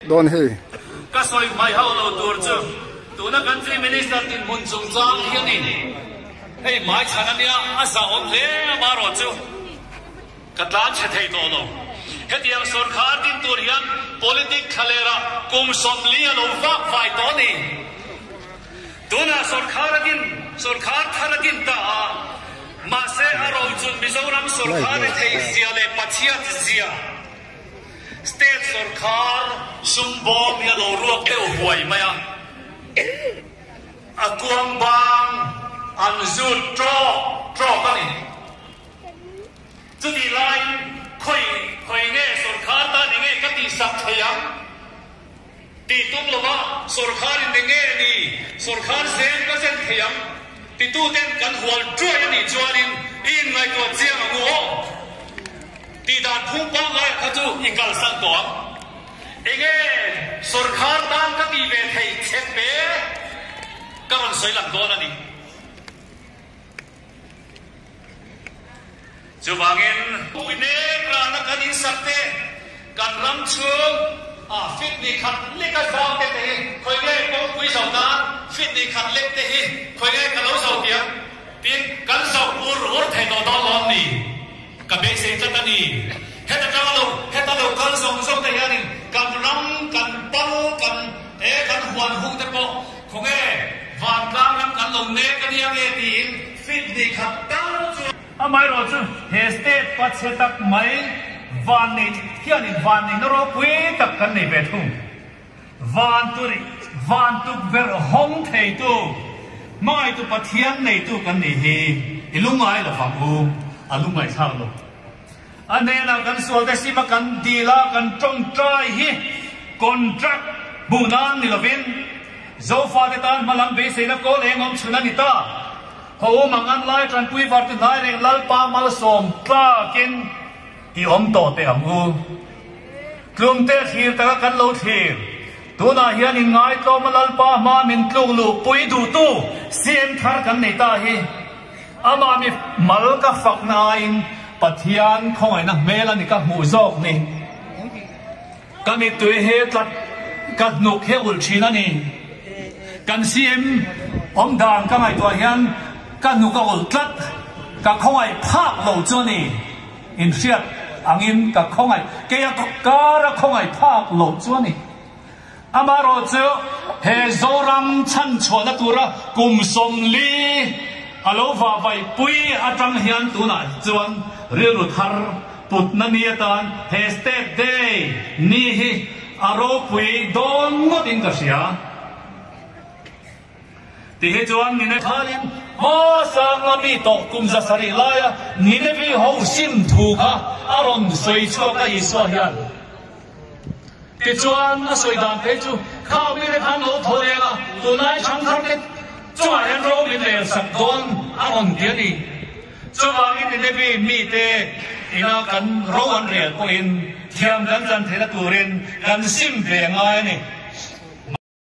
Dawn hei. Ka sawi hmai hauh lo tur chu tuna kan Chief Minister dinhmun chungchang hi a ni. Hei hmaichhan a nia, a zahawm hle amaherawhchu ka tlan chhe thei tawh lo. Hetiang sawrkhar din tur hian politic thlalerah kum 40 a lo vak fai tawh a ni. Tunah sawrkhar a din, sawrkhar thar a din ta a, mahse a rochun Mizoram sawrkhar rethei zia leh Pathian zia, State sawrkhar sum bawm hi a lo ruak deuh huai mai a, a kuang bang an zut tawk tawk a ni. Chutih laiin khawi khawi nge sawrkhar tan enge ka tihsak thei ang tih tum lova sawrkharin enge ni sawrkhar zen ka zen thei ang tituten kan hual tuai a nih chuanin i inngaihtuah chiang ang u aw. Tih dan phung pangngai kha chu i kalsan tawh ang. Enge sawrkhar tan ka tih ve theih chhep ve ka rawn sawi lang dawn a ni. Chuvangin. Pui mek rana kan insak te, kan ram chhung a fit ni khat lek a zau te te hi khawi nge kawngpui zo tan fit ni khat lek te hi khawi nge ka lo zo tiang Tin, kan zoh ur ur thei tawh dawn lawm ni? Ka beisei tlat a ni. Heta tang lo, heta lo kal zawng zawng te hianin kan ram, kan pal, kan e kan huan hung te pawh khawnge vantlang ram kan lo nek a nia nge tiin fit ni khat tal chu Amaherawh chu he state pachhe tak mai van nei hianin van neihna ropui tak kan nei ve thung. Van tur van tukverh hawng theitu, hmangaitu Pathian neitu kan nih hi i lungngai lo vang u, a lungngaihthlak lo. A hnenah kan sualte sima kan dil a, kan tawngtai hi contract hmuh nan ni lovin Zofate tan hmalam beiseina kawl eng awm chhun a ni ta. Haw um ang an lai tanpui vartu hnai reng Lalpa malsawm tlakin I awm tawh teh ang u. Tlumte thlir taka kan lo thlir. Tunah hian inngaitawma Lalpa hma min tluk luh pui duhtu CM thar kan nei ta hi amah mi mal ka fakna aiin Pathian khawngaihna hmel a ni ka hmuh zawk ni. Ka mittui he tlat ka hnuk he ulh thin a ni. Kan CM awmdan ka ngaihtuah hian ka hnuk a ulh tlat, ka khawngaih phak lo chu a ni. Inhriat angin ka khawngaih, kei a kar a khawngaih phak loh chu a ni. Amaherawh chu he Zoram chhanchhuahna tura kum 40 a lo vahvaihpui atang hian tunah chuan rilru thar putna ni atan he State Day ni hi a ropui dawn ngawtin ka hria. Ti hi chuan Nineveh khanin hmasa nga mi tawh kum 700 laia Nineveh ho sim thu kha a rawn sawi chhuak a Isua hian. Tichuan a sawi dan phei chu khau mite khan lo thaw leng a, tunlai thangthar te chungah hian ro min rel sak dawn a rawn ti a ni. Chuvangin Nineveh mite ina kan ro an rel pawhin thiam kan chan theihna turin kan sim ve ngai a ni.